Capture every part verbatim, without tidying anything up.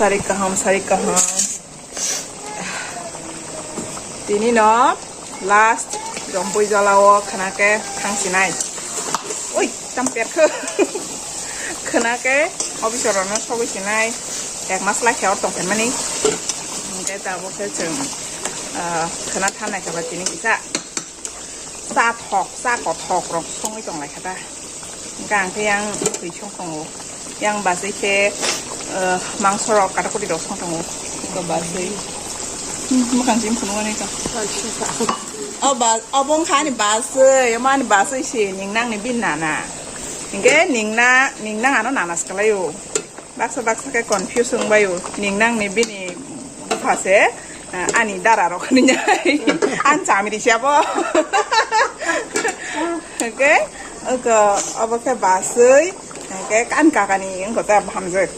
Sari kaham, sari kaham. Tini no last jompui jala o khana khe thang sinai. Oi, tam per khe. Khana khe office rok no sogwi sinai. Ek mas lai khe or tong khe mani. Hingke tabuk khe chwng, ah, khana thanai khe ba tini kisa. Cha thok, cha kothok rok songwi tong lai kha ta. Hingke ang khe yang twi song tongo. Yang basui khe, eh, mangso rok katakuri rok song tongo. Hingke basui. Hmm, mwkhang jim phunukmani ka. O ba-, obo wngkha ani basui, omo ani basui se ning nang ni bin nana. Hingke ning na, ning nang ano nana swkalaio. Baksa baksa khe confuse wngbaio. Ning nang ni bini bupha se, eh, ani dara rok hinwi ang chamiri se abo. Hingke, oko, obo khe basui, hingke kan kakani wngkha ta bahamjwk.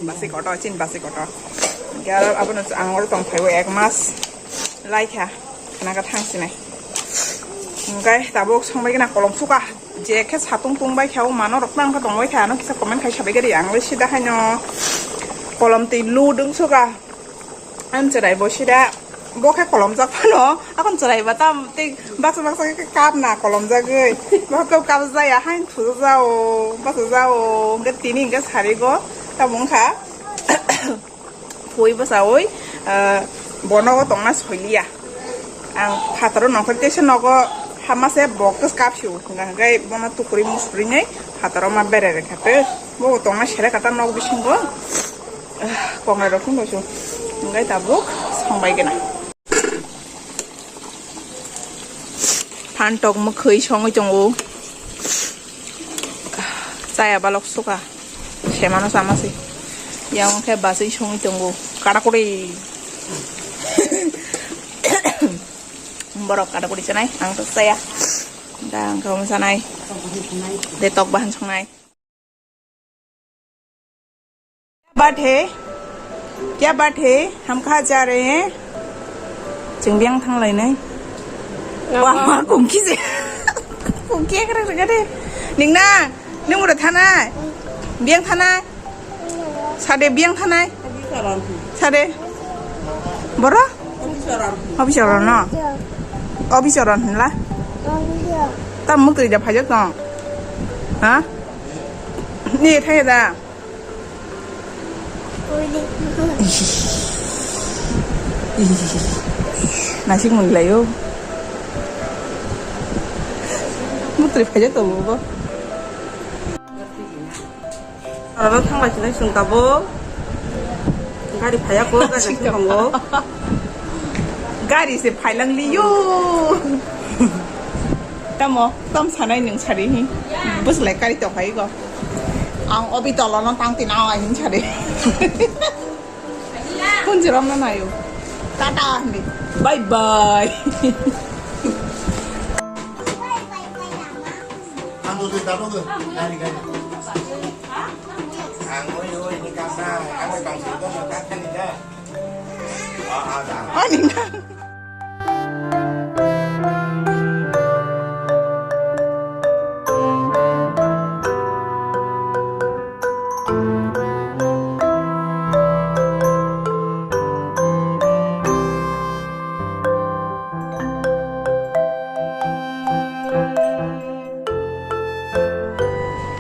Basui kotor, chin basui kotor. Hingke aro abono ang oro tong phaibo ek mas. Laikha, khana khe thang sinai. Hingke tabuk songbai gana kolom suka. Je khe satung tungbai kha, o mano rok tang khe tongbai kha, ano kisa comment khai sabai gari, ang le sida haino kolom twi lu dwng suka. Ang chwrai bo sida, bo khe kolom jak phano, akon chwrai ba tam tei baksa baksa khe kap na kolom jagwi. Bo kap kap jaya, hain thu jao, baksa jao, hingke tini hingke sari go, tabuk wngkha. Phui bwchaui, ah, bono o tongna soiliya. Ang phataro nongkhor teisa nogo hama se bo khe kapsio. Hingkha hingkhe bono tukuri musuri nai phataro ma bere rekha te. Bo tongna sere kata nok bisingo, ah, kongnai rok phunukso. Hingkhe tabuk songbai gana. Phantok mwkhwi songwi tongo. Chaya balok suka. Semano sama se. Yang khe basui songwi tongo. Karakuri. Borok karakuri chanai. Ang to chaya. Da ang khe omo chanai. De tok bahan songnai. क्या बात है? क्या बात है? हम कहाँ जा रहे हैं? Chwng biyang thang lainai. Wah, ma kungki se. Kungki ekra ekra de. Ning na, ning ura thanai. Biyang thanai. Sade biyang thanai. Sade. Boro? Obisoron no. Obisoron hinla. Tam mukri da phajak tong. Ha? Ni thaya da. Nasik mung layo. Mukri phajak tong bo. Aro thang lai sinai chwng tabuk. Gari phaiya ko, gari se tongo. Gari se phailang liyo. Tamo, tam sanai nung sari hi. Bus lai kari tong phai go. Ang obi tolo no tang tina ai hin sari. Punjiram no nayo. Tata hindi. Bye bye.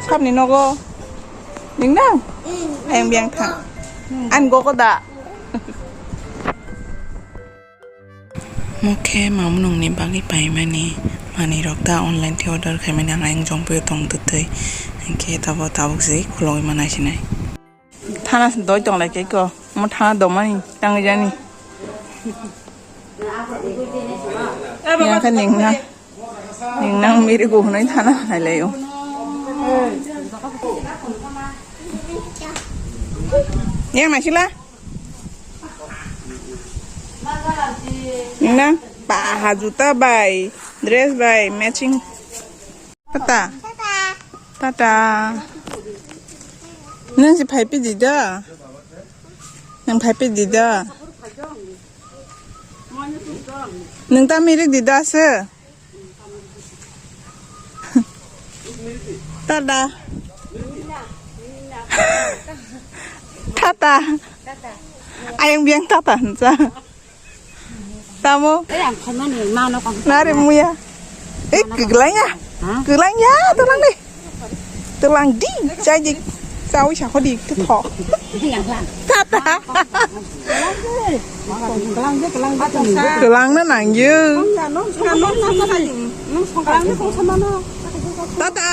Sabni nogo. Ning nang? Ayang biyang thang. An gogo da. Mokhe mamunungni bagwi paimani manwirok ta online tei order khaimani ang ayang jongpio tong twtwi. Hinkhe tabo tabuk se khulogwi manai sinai. Thana se doi tong lai khe ko. Mo thana domani tangwi jani. Yang khe ning na. Ning nang miri ko hunai thana hai lai o. Yang nai sila. Ning nang pa ha juta bai, dress bai, matching. Tata. Tata. Nang si phai pi di da. Nang phai pi di da. Nang ta mirik di da se. Tata. Tata. Ayang biang tata hinsa. Tamo. Nare muya. Eh, kegelangnya. Kegelangnya, tulang deh. Tulang di, cajik. Sawi sako di, itu tho. Tata. Kelang na nangyo. Tata.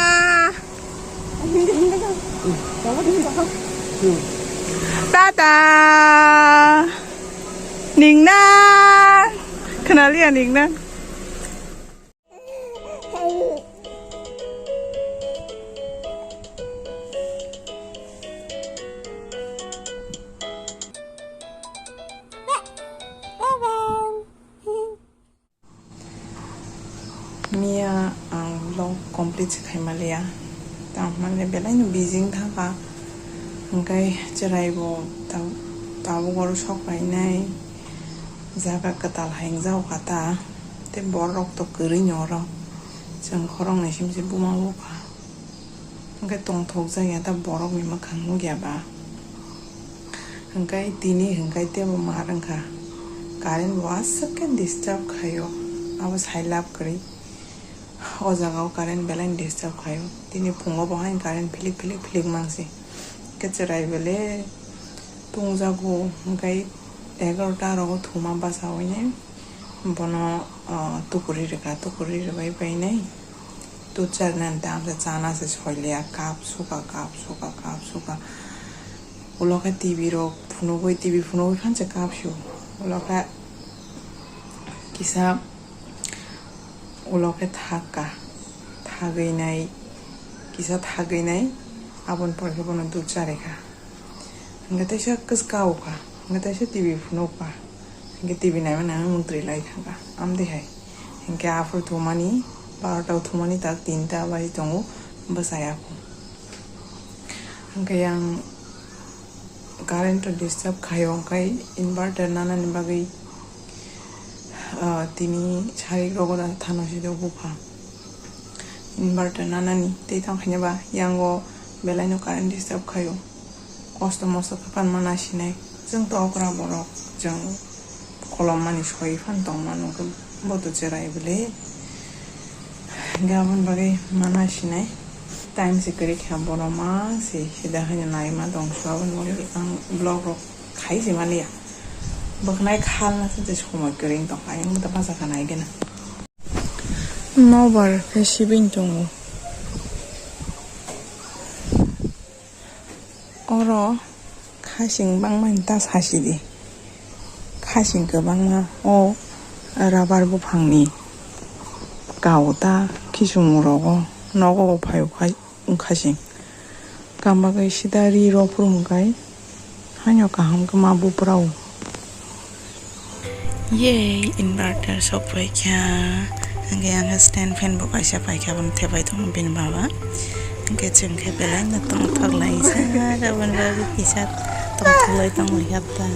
Tata. Ningna. Kenal ya Ningna. Miya ang vlog complete se khaimaliya. Tamo hwnle belai no busy wng thangkha. Hwnkhe chwrai bo ta-, tabuk oro sok painai. Jaga kwtal hai wng jago kha ta. Tei borok to kwrwi no oro. Chwng khorok nai sim se buma bupha. Hwnkhe tongthok jak ya ta borok ni mwkhang nukya ba. Hwnkhe tini hwnkhe teibo mar wngkha. Current bo aswk khe disturb khaio. Abo sai lab kwrwi. O jaga o current belai ni disturb khaio. Tini phungo bo haino current philik philik philik mangsi. Hwnkhe chwrai bele tungjago hwnkhe egarota rogo thuma bachaui nai. Bono, ah, tukuri rwkha, tukuri rwbai painai. Dudh charnani tamsa chana se soiliya, cup suka, cup suka, cup suka. Ulo khe T V rok phunugui, T V phunugui phanse cup su. Ulo khe kisa ulo khe thakka, thagwi nai, kisa thagwi nai, aboni pore khe bono dudh charikha. Hwnkhe teisa kwchka ukha, hwnkhe teisa T V phunukha, hwnkhe T V naimani ang muntri lai thangkha, amtwi hai. Hwnkhe aphuru thumani, barota o thumani tak tinta bai tongo, bwsai aphuru. Hwnkhe yang current o disturb khaio, hwnkhe inverter nanani bagwi, ah, tini sarik rogo da thano se do bupha. Inverter nanani tei tamo khaina ba yango belai no current disturb khaio. Kosto mosto khe phan mana sinai. Chwng to okra borok, chwng kolom mani soi phan tong mano, bo to cherai bwle. Hwnkhe aboni bagwi mana sinai. Time se kwrwi kha borok ma se sida haino nai ma tong so, aboni bagwi ang vlog rok khai se maliya. Bwkhnai khalna se somoi kwrwi wng tong kha, ayang bwta bacha kha nai gana. Nobar khe sibini tongo. Oro khasing bangmani ta sasidi. Khasing kwbangma o rubber buphangni kao ta kisung rogo nogo phaio khai. Wngkha se. Kambagwi sida ri rw phuru hwnkhe haino kaham khe ma buprao. Yay, inverter sok phaikha. Hwnkhe ang stand fan bo kaisa paikha, abono thepai tongo bini baba. Hwnkhe chwng khe belai no tongthok laisa, aboni bagwi kisa tongthok lai tongmani kha ta.